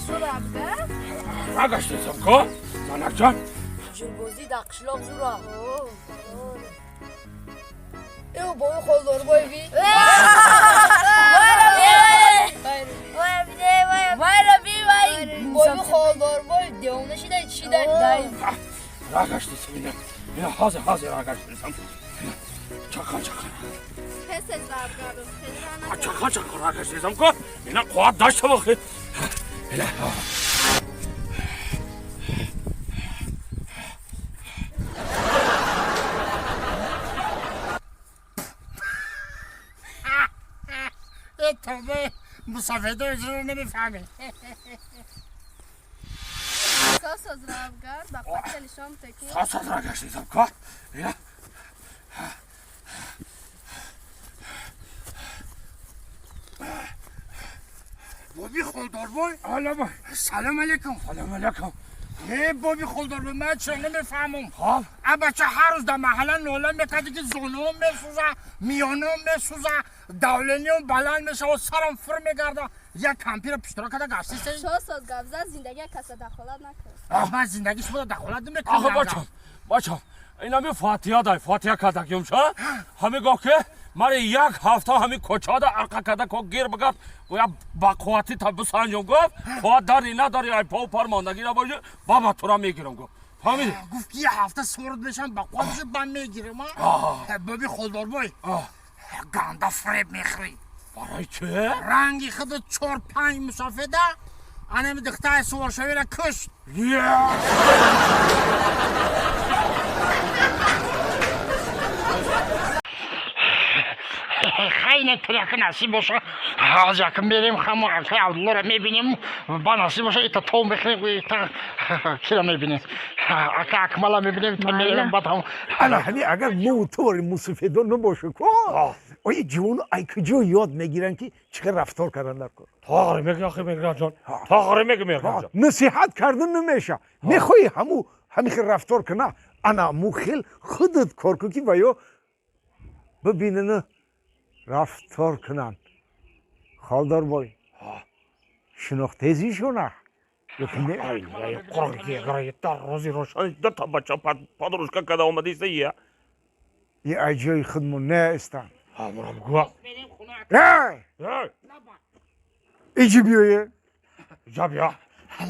Сурабга? Рагаштесам ко? Занакҷон. Ҷурбозӣ дар қишлоқ зура. Эв бои холдорбой би. Вайра би вай. Бои холдорбой девона шида чида дай. Рагаштесам ина. Ина ҳозир ҳозир рагаштесам. Чақа чақа. Тез-тез рабгарду. Хеле ра Чақа чақа рагаштесам ко? Ина қувват дошта бохи. Ина. Тоба, мусофида иҷро намефаҳмӣ. Сос рабгард, ба қувват нишон теку. Сос рагаштесам ко? Ина. Боби холдорбой. Алло. Салом алейкум. Салом алейкум. Э, боби холдорбой, ман чиро намефаҳмам? Хоб. А бача ҳар рӯз дар маҳалла нола мекарди, ки зонуам месӯза, миёнам месӯза, давлениям баланд мешава, сарам фир мегарда. Як кампира пиштора карда гаштисе. Сос гавза зиндагия каса дахолат накун. Ман зиндагиш буда дахолат намекунам. Ахы бачам, бачам, инами фатиҳа дай, фатиҳа кардагиём ша? Ҳами гоҳ ки мари як ҳафта ҳами кӯчада арқа карда ко гир бигард, гӯя ба қуввати та бисанҷом гуфт, қувват дари надари ай пов пар мондагӣ набоши, баба тура мегирам гуфт. Фаҳмидӣ? Гуфт ки як ҳафта сорд мешам, ба қувват мешам, бан мегирам. Боби холдорбой, ганда фиреб мехӯрӣ. Барои чӣ? Ранги худу чор панҷ мусофида анами духтари суворшавиро кушт. Хайне тиряки насиб боша, ҳоз якм мерем, хамо акай Абдуллоро мебинем, ба насиб боша ита тов мехӯрем, ита кира мебинем, ака Акмала мебинем, ита мерем, баъд ҳам. Ана ҳами агар мо тори мусофидон набошу ко, ои ҷивону ай куҷо ёд мегиранд, ки чӣ хел рафтор кардан дар кор? Тоғри меги, охи Меҳранҷон, тоғри меги, Меҳранҷон. Насиҳат кардан намеша. Мехоҳӣ ҳаму ҳами хел рафтор куна, ана му хел худат кор кун, ки ва ё бибинана рафтор кунанд. Холдорбой, шинохтезишона ёки не? Ай, ай, қурғи дар рӯзи рошани дута бача подружка када омадиста я. И ай ҷои худмон неестанд. Ҳамурам гуа. Эй! Эй, Иҷи биёе. ҷаб я.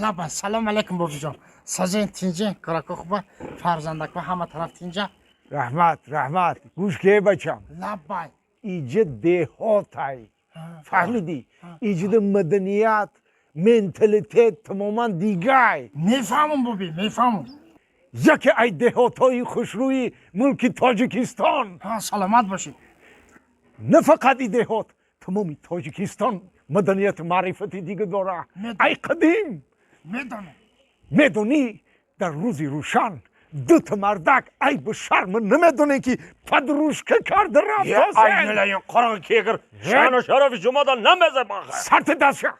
Лаба, салом алейкум, бобиҷон. Созен, тинҷен, корако хуба, фарзандаква ҳама тараф тинҷа? Раҳмат, раҳмат. Гӯш ке, бачам. Лабай. Иҷа деҳотай, фаҳмидӣ? Иҷида маданият, менталитет тамоман дигай. Мефаҳмам, боби, мефаҳмам. Яке ай деҳотҳои хушрӯи мулки Тоҷикистон. Саломат бошед. На фақат и деҳот, тамоми Тоҷикистон маданияту маърифати дига дора ай қадим. Медонам. Медонӣ, дар рӯзи рӯшан дута мардак айбу шарма намедонем, ки подружка карда рафтосе. Ай, нилаин қурғи кегир, шаъну шарафи шумода намезебаха. Сарти дастша!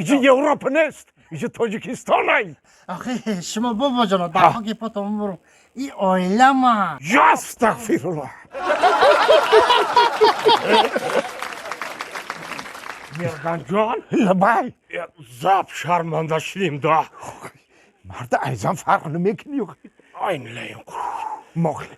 Иҷа Европа нест, иҷа Тоҷикистон ай. Охи шумо, бобоҷоно, дар хоки потон бурум, и оилама. Астағфируллоҳ. Меҳранҷон. Лабай. Заб шарманда шудем да. Марда айзан фарқ намекунӣ. Ай, нилаин қурғи. Мохли.